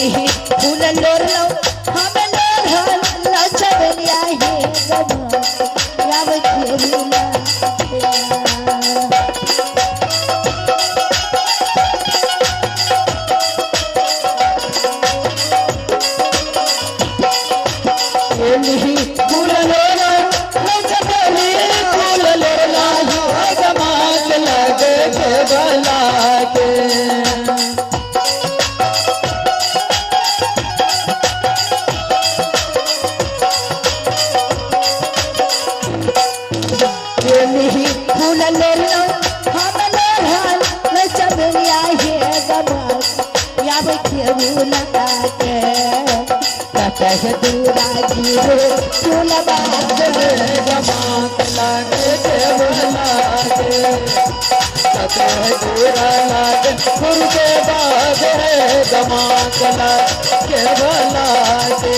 केली फूल लोढ़लहुँ हम लोढ़ल चमेलिया हे गमक आबै केहुला केली फूल लोढ़लहुँ चमेली फूल लोढ़ला गमक लगे घेवला के। केली फूल लोढ़लहुँ हम लोढ़ल चमेलिया हे गमक आबै केहुला के कतह दूरा गिरो फूल बाग गमक लगे घेवला के। कतह दूरा लागे गुरु के बाग है गमक लगे घेवला के।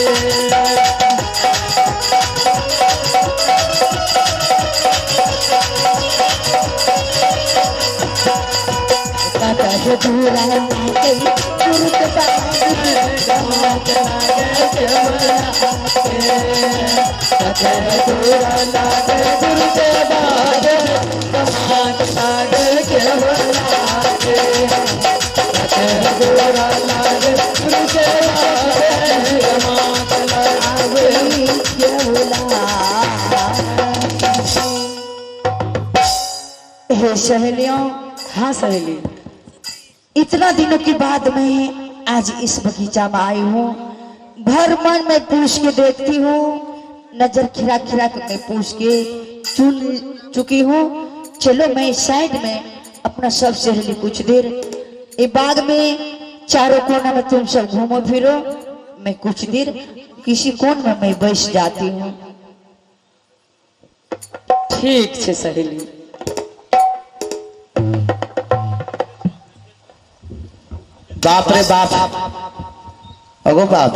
कतह दूरा लागे गुरु के बाग गमक लगे घेवला के। कतह दूरा लागे गुरु के बाग है गमक लागे घेवला के। कतह दूरा लागे गुरु के बाग है गमक लागे हे सहेलियों, हाँ सहेली, इतना दिनों के बाद मैं आज इस बगीचा में आई हूँ। भर मन में पूछ के देखती हूँ, नजर खिरा खिरा के मैं पूछ के चुन चुकी हूँ। चलो मैं साइड में अपना सब सहेली कुछ देर ये बाग में चारों कोना में तुम सब घूमो फिरो, मैं कुछ देर किसी कोन में मैं बैठ जाती हूँ। ठीक छै सहेली। बाप रे बाप, अगो बाप,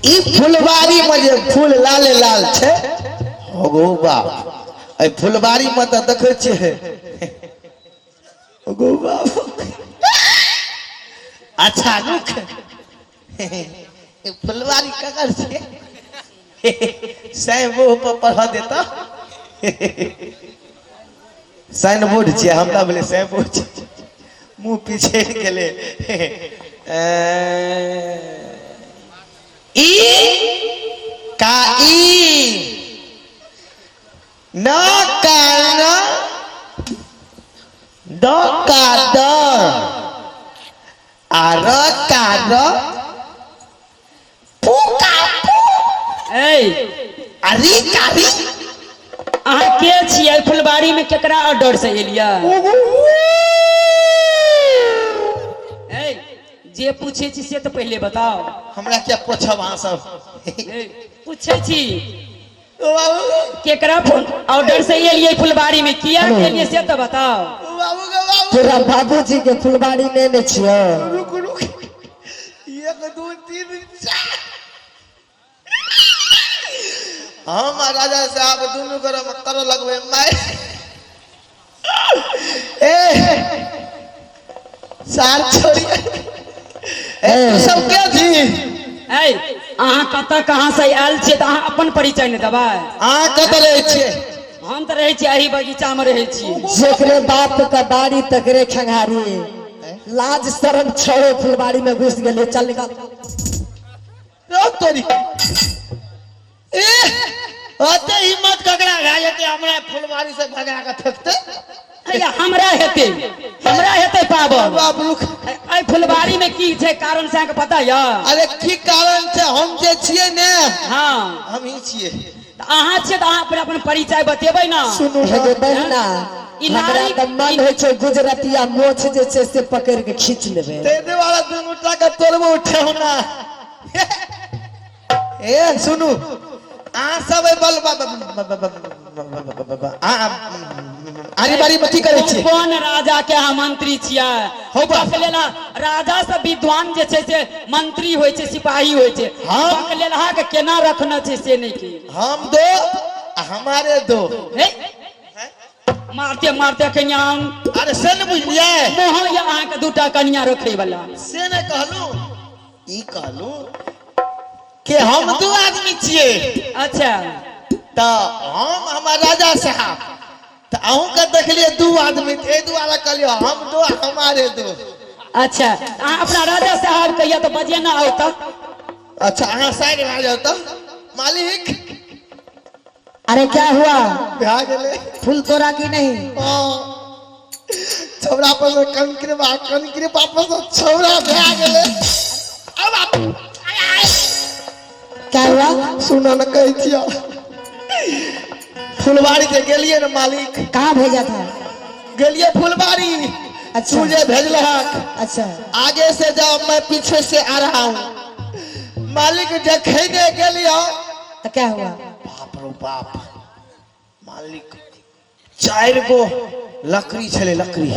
ई फुलबारी में जे फूल लाल लाल छै, अगो बाप, एहि फुलबारी में तऽ देखै छियै, अगो बाप। अच्छा रुक, ई फुलबारी ककर छै? साइन बोर्ड पर पढ़ देता, साइन बोर्ड छियै, हमरा भेलै साइन बोर्ड छियै, मुँह पीछे गेलै। ई का ई न का न द का द आ र का र पू का पू ए आ री का री। अहाँ के छियै? फुलबाड़ी में केकरा ऑर्डर से एलियै? ए, जे पूछे छी से तऽ पहिले बताओ। हमरा क्या पूछब अहाँ सब? ए, पूछे छी ओ बाबू, केकरा फोन ऑर्डर से एलियै फुलबाड़ी में, किया एलियै से तऽ बताओ। ओ बाबू के बाबू, तोरा बाबूजी के फुलबाड़ी नेने छियो? रुक रुक, 1 2 3 4, हम आ राजा साहब दुनू करम करऽ लगबै माय। ए सार छोड़ी, ए तू सब के छी? ए, अहाँ कतऽ कहाँ से आयल छियै तऽ अहाँ अपन परिचय नहि देबै? अहाँ कतऽ रहै छियै? हम तऽ रहै छियै एहि बगीचा मे रहै छियै। जेकरे बाप का बाड़ी तकरे खंघारी। लाज शरम छोड़ो, फुलबाड़ी में घुस गेले, चल निकल। रौ तोरी, ए ओते हिम्मत ककरा भए जेतै हमरा फुलबाड़ी से भगा के फेंकतै? अरे हमरा हेतै, हमरा हेतै पावर। बाप रुक, एहि फुलबाड़ी में की छै कारण से अहाँके पता यऽ? अरे की कारण छै, हम जे छियै ने, हाँ, हम ही छियै। तऽ अहाँ छियै तऽ अहाँ अपन अपन परिचय बतेबै ने। सुनू हे गे बहिना, ई हमरा नारी- तऽ मन होइ छै गुजरतिया मोछ जे छै से पकड़ि के खींच लेबै। ताहि दुआरे दुनू टा के तोड़बो ठेहुना। ए सुनू, अहाँ सब एहि बल आरी बारी में की करै छियै? कोन राजा के अहाँ मंत्री छियै? हौ बा। बकलेला राजा सब विद्वान जे छै से मंत्री होइ छै, सिपाही होइ छै। हाँ। बकलेलहा के केना रखना छै से नहि की। हम दो आ हमारे दो। हे, मारते मारते कनिया। अरे से ने बुझलियै। मोह या अहाँके दूटा कनिया रखै वाला। से ने कहलू, ई कहलू कि हम दू आदमी छियै। अच्छा। तऽ हम हमर राजा साहब, तऽ अहूँके देखलियै दू आदमी, तऽ एहि दुआरे कहलियै हम दो हमारे दो। अच्छा, अहाँ अपना राजा साहब कहिया तऽ बजेना आओ तऽ। अच्छा, अहाँ साइड भए जाउ तऽ मालिक। अरे क्या हुआ? भए गेलै। फूल तोड़ा कि नहीं? हाँ। छौड़ा पर से कनकृपा, कनकृपा पर से छौड़ा भए गेलै। अब क्या हुआ? सुन न, कहै छियौ, फुलवारी जे गेलियै ने मालिक। कहाँ भेजा था? गेलियै फुलवारी। अच्छा। तू जे भेजलहक। अच्छा। आगे से जाओ, मैं पीछे से आ रहा हूँ। मालिक, जखने गेलियो तो क्या हुआ? बाप रो बाप मालिक, चारि गो लकड़ी छलै, लकड़ी।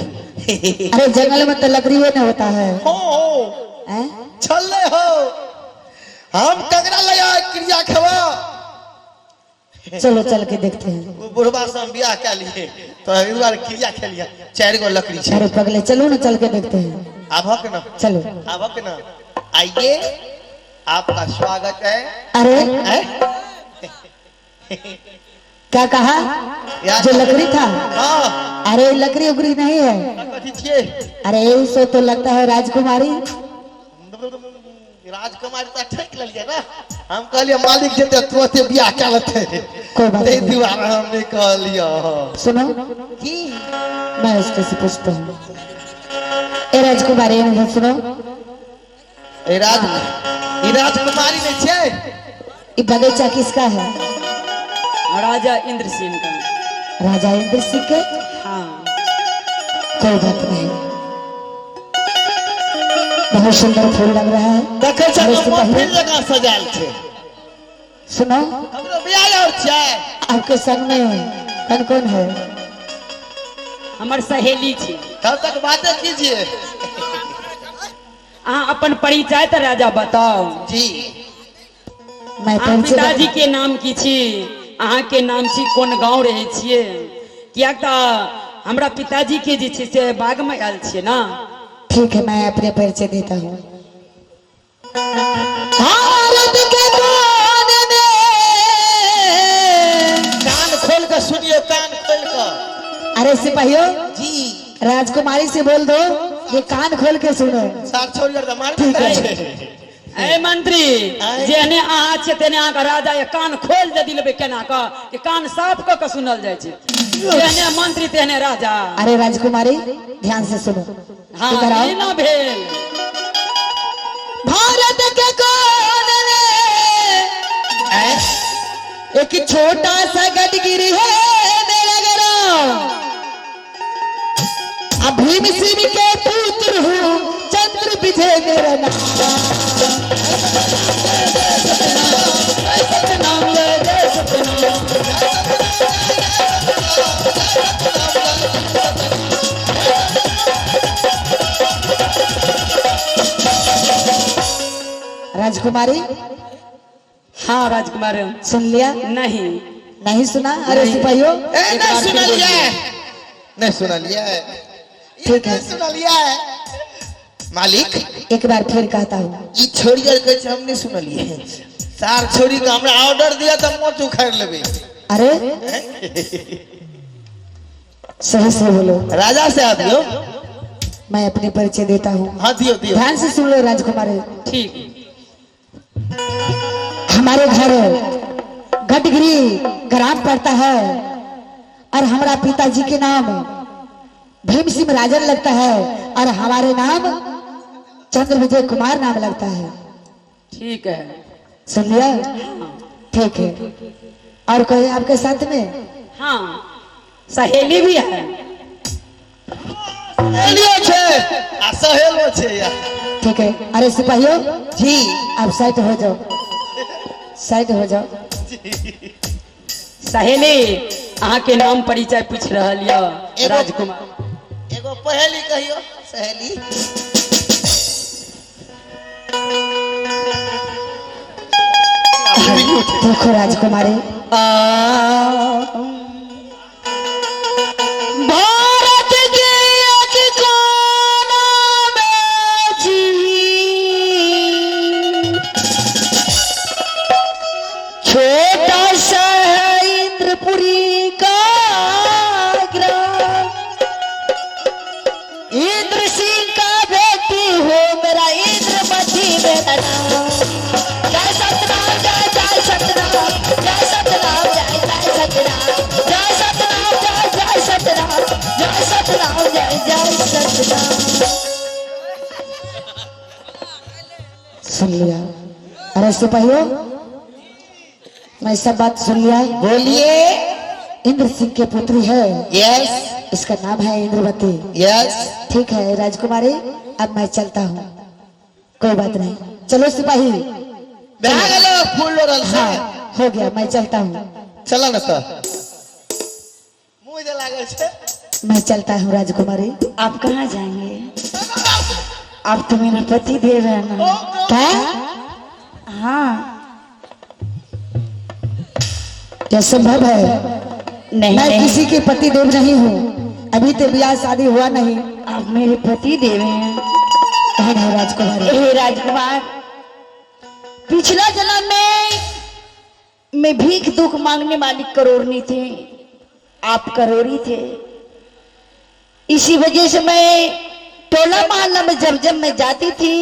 अरे जंगल में तो लकड़ी ही नहीं होता है। हो हो। हैं? छलै हो, हम ककरा लगा क्रिया खेबो? चलो, चल के देखते हैं। ओ बुढ़बा से हम बियाह कए लिए तो एहि दुआरे क्रिया खेलिए, चारि गो लकड़ी छै। अरे पगले, चलो ना, चल के देखते हैं। आबक ना। चलो। आबक ना, आइए, आपका स्वागत है। अरे हैं? क्या कहा? जो लकड़ी था? हाँ। अरे लकड़ी उकड़ी नहीं है। कथी छियै? अरे सो तो लगता है राजकुमारी। राजकुमारी तऽ ठकि लेलियै ने। हम कहलियै मालिक जेतै तुरते बियाह कए लेतै। कोई बात ताहि नहीं। दुआरे हम नहि कहलियै। सुनो। की? मैं उसके से पूछता हूँ। ए राजकुमारी, इधर सुनो। ए राज, ई राजकुमारी नहि छै? ये बगीचा किसका है? राजा इंद्र सिंह का। राजा इंद्र सिंह के? हाँ। कोई बात नहीं, बहुत सुंदर फूल लग रहा है। देखै छै अरे सिपाही। महफिल जकाँ सजायल छै। सुनो। हमरो बियाह और छै। आपके संग में कौन कौन है? हमर सहेली छी। तब तक बातें कीजिए। अहाँ अपन परिचय तऽ राजा बताउ। जी। मैं अहाँ परिचय पिताजी के नाम की छी, अहाँके नाम छी, कोन गाँव रहै छियै? कियाक तऽ हमरा पिताजी के जे छै से बागमे आयल छियै ने। ठीक है, मैं अपने परिचय देता हूँ। भारत के कोने में कान खोल के सुनियो, कान खोल के। अरे सिपाहियों। जी। राजकुमारी से बोल दो, ये कान खोल के सुनो। सार छोड़ि तऽ मारबे ठीक करै है। छै। ए मंत्री। आँय? जेहने अहाँ छियै तेहने अहाँके राजा ये। कान खोल दे दिलबै केना कऽ कि कान साफ कऽ के सुनल जाइ छै। जेहने मंत्री तेहने राजा। अरे राजकुमारी, ध्यान से सुनो। हाँ। इधर आओ। ई ना भेल। भारत के कोने में आँय? एक छोटा सा गडगिरी है मेरा ग्राम। अब भीम सिंह के पुत्र हूँ, चंद्र विजय मेरा नाम। सतनाम, जय जय सतनाम। राजकुमारी। हाँ राजकुमार। सुन लिया? नहीं। नहीं सुना? अरे नहीं। सिपाहियों। ए एक नहीं बार फिर सुनलियै। बोलिए। नहीं सुनलियै। ठीक है। नहीं सुनलियै मालिक। एक बार फिर कहता हूँ। ई छोड़ी आर कहै छै हम नहीं सुनलियै। सार छोड़ी के हमरा ऑर्डर दिया तऽ मोच उखाड़ि लेबै। अरे सही से बोलो। राजा साहब दियौ। मैं अपने परिचय देता हूँ। हाँ, दियौ दियौ। ध्यान से सुन लो राजकुमारी। ठीक। हमारे घर गडगिरी ग्राम पड़ता है और हमारा पिताजी के नाम भीम सिंह राजन लगता है और हमारे नाम चंद्र विजय कुमार नाम लगता है। ठीक है। सुन लिया? ठीक है। और कोई आपके साथ में? हाँ, सहेली भी है। सहेलियो छै आ सहेलो छै यार। ठीक है। अरे सिपाहियों। जी। आप साइड हो जाओ, साइड हो जाओ। सहेली, अहाँके नाम परिचय पूछि रहल यऽ राजकुमार। एगो पहेली कहियो सहेली। देखो राजकुमारी। आ सतनाम। सुन लिया। अरे सिपाहियों, मैं सब बात सुन लिया। बोलिए। इंद्र सिंह के पुत्री है। यस। इसका नाम है इंद्रवती। यस। ठीक है राजकुमारी, अब मैं चलता हूँ। कोई बात नहीं, चलो सिपाही। भए गेलो फूल लोड़ल से। हाँ, हो गया, मैं चलता हूँ। चल न तऽ मुँह जे लागल छै। मैं चलता हूँ राजकुमारी। आप कहाँ जाएंगे? आप तो मेरा पति देव है ना। क्या? हाँ। क्या संभव है? नहीं। मैं नहीं। किसी के पति देव नहीं हूँ, अभी तो ब्याह शादी हुआ नहीं। आप मेरे पति देव हैं। कौन है राजकुमारी? हे राजकुमार, पिछला जन्म में मैं भीख दुख मांगने वाली करोड़नी थी, आप करोड़ी थे। इसी वजह से मैं टोला मोहल्ला में जब जब मैं जाती थी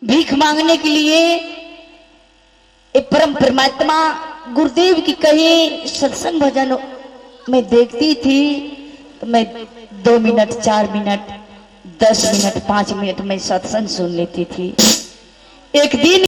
भीख मांगने के लिए, एक परम परमात्मा गुरुदेव की कहीं सत्संग भजन मैं देखती थी तो मैं 2 मिनट, 4 मिनट, 10 मिनट, 5 मिनट में सत्संग सुन लेती थी। एक दिन